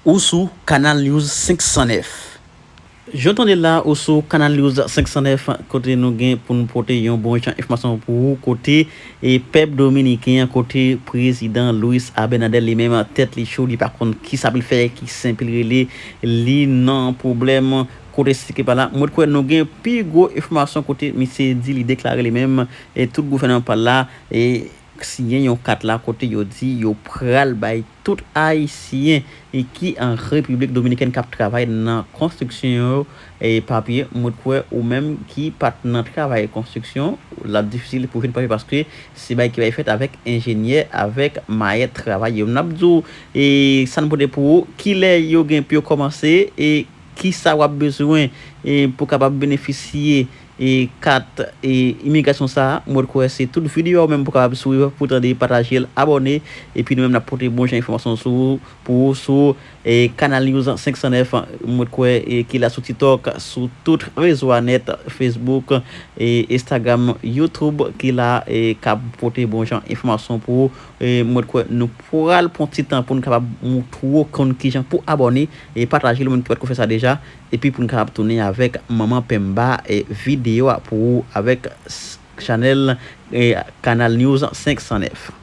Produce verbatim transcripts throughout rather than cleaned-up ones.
Ou sou Canal News senk san nèf. Jan w tande la, ou sou Canal News senk san nèf, kote nou gen pou n pote yon bon jan enfòmasyon pou ou, kote e pèp dominiken an, kote prezidan Luis Abinader li menm tèt li cho, li pa konn kisa pou l fè, ki sen pou l rele, li nan pwoblèm kote siki pa la. Mwen kwè nou gen pi gwo enfòmasyon kote misye di li deklare li menm e tout gouvènman pa l la e siyen yon kat la kote yo di yo pral bay tout Ayisyen e ki an Repiblik Dominikèn k ap travay nan konstriksyon yo e papye. Mwen kwè ou menm ki pa t nan travay konstriksyon, l ap difisil pou jwenn papye paske se bagay ki bay fèt avèk enjenyè, avèk mayèt travay yo. N ap di w e sa n pote pou ou, kilè yo gen pou yo kòmanse e kisa w ap bezwen e pou w kapab benefisye e kat e imigrasyon sa a. Mwen kwè se tout videyo a ou menm pou w kapab swiv, pou w tande, pataje l, abòne. Epi nou menm n ap pote bon jan enfòmasyon sou, pou ou sou e Canal News senk san nèf. Mwen kwè e ki la sou TikTok, sou tout rezo a nèt, Facebook, e Instagram, YouTube, ki la e k ap pote bon jan enfòmasyon pou ou. E mwen kwè nou pral pran ti tan pou n kapab montre w konn kijan pou abòne e pataje l, ou menm ki pa t ko fè sa deja, epi pou n kapab tounen avèk Manman Pemba e videyo a pou ou avèk s-, chanèl e Canal News senk san nèf.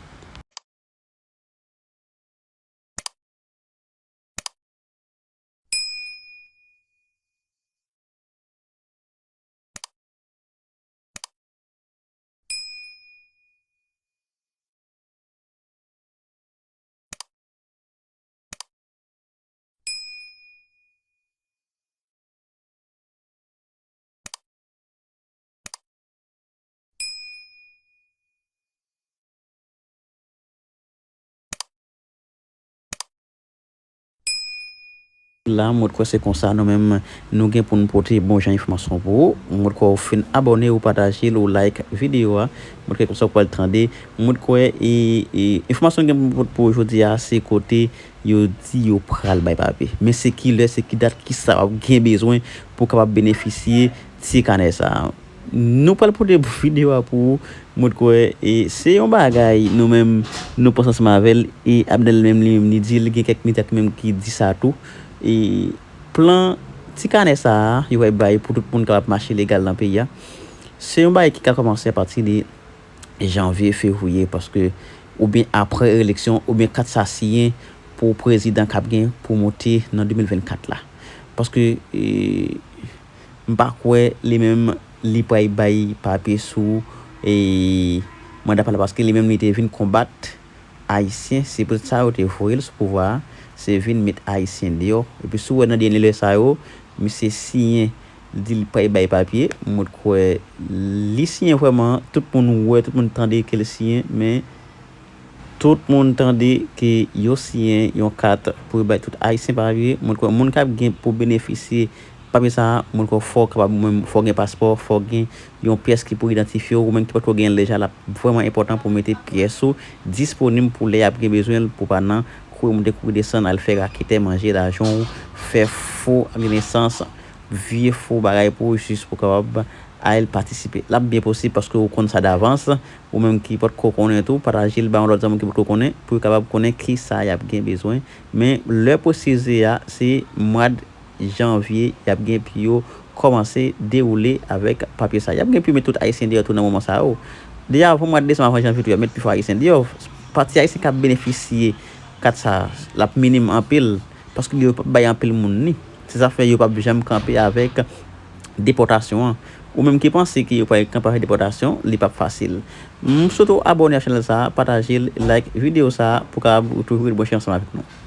La, mwen kwè se konsa nou menm nou gen pou n pote bon jan enfòmasyon pou ou. Mwen kwè ou fin abòne, ou pataje l, ou like videyo a. Mwen kwè konsa ou pral tande. Mwen kwè e, e enfòmasyon gen pou m pote pou ou jodi a, se kote yo di yo pral bay papye. Men se ki lè, se ki dat, kisa w ap gen bezwen pou w kapab benefisye ti kanè sa a. Nou pral pote videyo a pou ou. Mwen kwè e se yon bagay nou menm nou panse ansanm avè l. E Abnel menm li menm li di l gen kèk medya ki menm ki di sa tou. E plan ti kanè sa a, yo pral bay pou tout moun kapab mache legal nan peyi a. Se yon bagay ki ka kòmanse apati de janvye, fevriye, paske oubyen apre eleksyon, oubyen kat sa siyen pou prezidan k ap gen pou monte nan de mil vennkat la. Paske e, m pa kwè li menm li pral bay papye sou e, manda pa l la, paske li menm li te vin konbat Ayisyen, se pou sa yo te voye l sou pouvwa a, se vin met Ayisyen deyò. Epi si w wè nan dènye lè sa yo, misye siyen, li di l pral bay papye, mwen kwè li siyen vrèman, tout moun wè, tout moun tande ke l siyen, men tout moun tande ke yo siyen yon kat pou yo bay tout Ayisyen papye. Mwen kwè moun k ap gen pou benefisye papye sa a, mwen kwè fò w kapab, mwen, fò w gen paspò, fò w gen yon pyès ki pou idantifye w, ou menm ki potko gen l deja, l ap vrèman enpòtan pou w mete pyès ou disponib pou lè y ap gen bezwen l, pou w pa nan kouri moute, kouri desann, al fè raketè manje lajan w, fè fo akt de nesans, vye fo bagay pou w, jis pou w kapab al patisipe. L ap byen posib paske ou konn sa davans, ou menm ki potko konnen tou, pataje l ba yon lòt zanmi ki potko konnen, pou yo kapab konnen kisa y ap gen bezwen. Men lè presize a, se mwa janvye, y ap gen pou yo kòmanse dewoule avèk papye sa. Y ap gen pou yo met tout Ayisyen deyò tou nan moman sa yo. Deja, avan mwa desanm, avan janvye tou, y ap met pifò Ayisyen deyò. Pati Ayisyen k ap benefisye kat sa, l ap minim anpil, paske yo p ap bay anpil moun li. Se sa fè yo p ap janm kanpe avèk depòtasyon an. Ou menm ki panse ke yo pral kanpe avèk depòtasyon, li p ap fasil. M swete w abòne a chanèl sa, pataje l, like videyo sa pou w kapab toujou ret branche ansanm avèk nou.